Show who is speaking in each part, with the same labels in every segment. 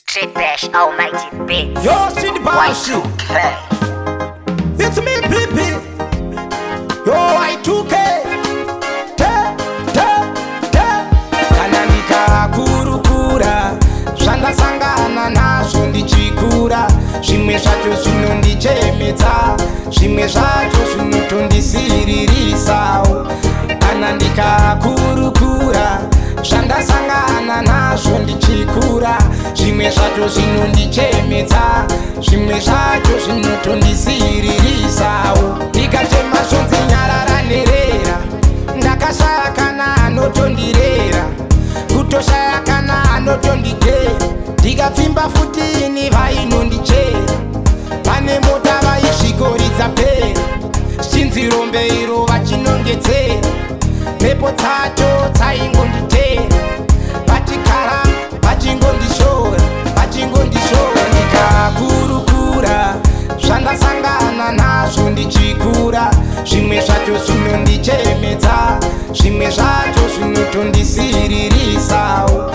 Speaker 1: Trip Bash Almighty Beats.
Speaker 2: Yo, Cindy Bashi.
Speaker 1: Y2K.
Speaker 2: It's me, PP. Yo, Y2K. Te, te, te. Kana ndikakurukura zvandasangana nazvo ndichikura, zvimwe zvacho zvinondichemedza, zvimwe zvacho zvinotondisiririsawo. Kana ndikakurukura zvandasangana nazvo ndichikura, zvimwe zvacho zvinondichemedza, zvimwe zvacho zvinotondisiririsawo. Ndikachema zvonzi nyarara nherera, ndakashaya kana anotondirera, kutoshaya kana anotondigera. Ndikapfimba futi ini vainondichera, pane mota vaisvikoridza pera, zvichinzi rombe iro vachinongedzera. Mhepo dzacho dzaingonditera, vachigara vachingondishora, vachingondishora. Ndikakurukura zvandasangana nazvo ndichikura, zvimwe zvacho zvinondichemedza, zvimwe zvacho zvinotondisiririsawo.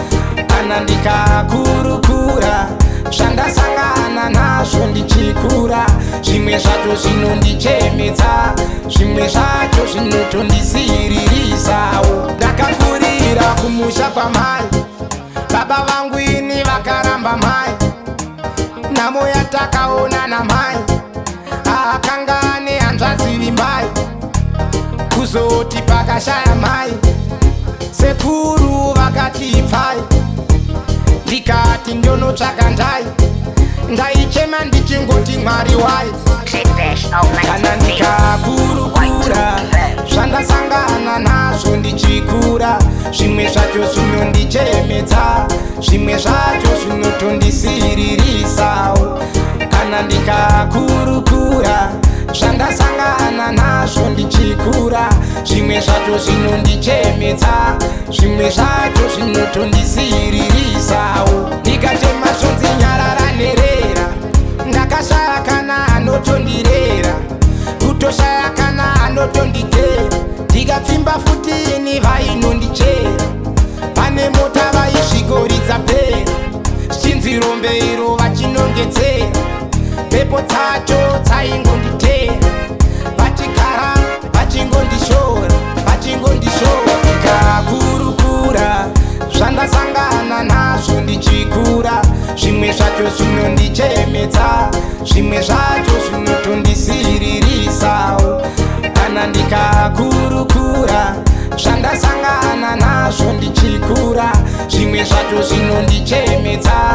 Speaker 2: Kana ndikakurukura zvandasangana nazvo ndichikura, zvimwe zvacho zvinondichemedza, zvimwe zvacho zvinotondisiririsawo. Ndakakurira kumusha kwamai, baba vangu ini vakaramba mai. Nhamo yatakaona namai, akanga ane hanzvadzi Vimbai. Kuzoti pakashaya mai, sekuru vakati pfai, ndikati ndonotsvaka ndai. Ndaichema ndichingoti Mwari wai.
Speaker 1: Trip Bash Almighty
Speaker 2: Kana
Speaker 1: Beats.
Speaker 2: ndikakurukura
Speaker 1: Y2K.
Speaker 2: zvandasangana nazvo ndichikura, zvimwe zvacho zvinondichemedza, zvimwe zvacho zvinotondisiririsawo. Kana ndikakurukura zvandasangana nazvo ndichikura, zvimwe zvacho zvinondichemedza, zvimwe zvacho zvinotondisiririsawo. Ndikachema zvonzi nyarara nherera, ndakashaya kana anotondirera, kutoshaya kana anotondigera. Ndikapfimba futi ini vainondichera, pane mota vaisvikoridza pera, zvichinzi rombe iro vachinongedzera. Mhepo dzacho dzaingonditera, vachigara vachingondishora, vachingondishora. Ndikakurukura zvandasangana nazvo ndichikura, zvimwe zvacho zvinondichemedza, zvimwe zvacho zvinotondisiririsawo. Kana ndikakurukura zvandasangana nazvo ndichikura, zvimwe zvacho zvinondichemedza,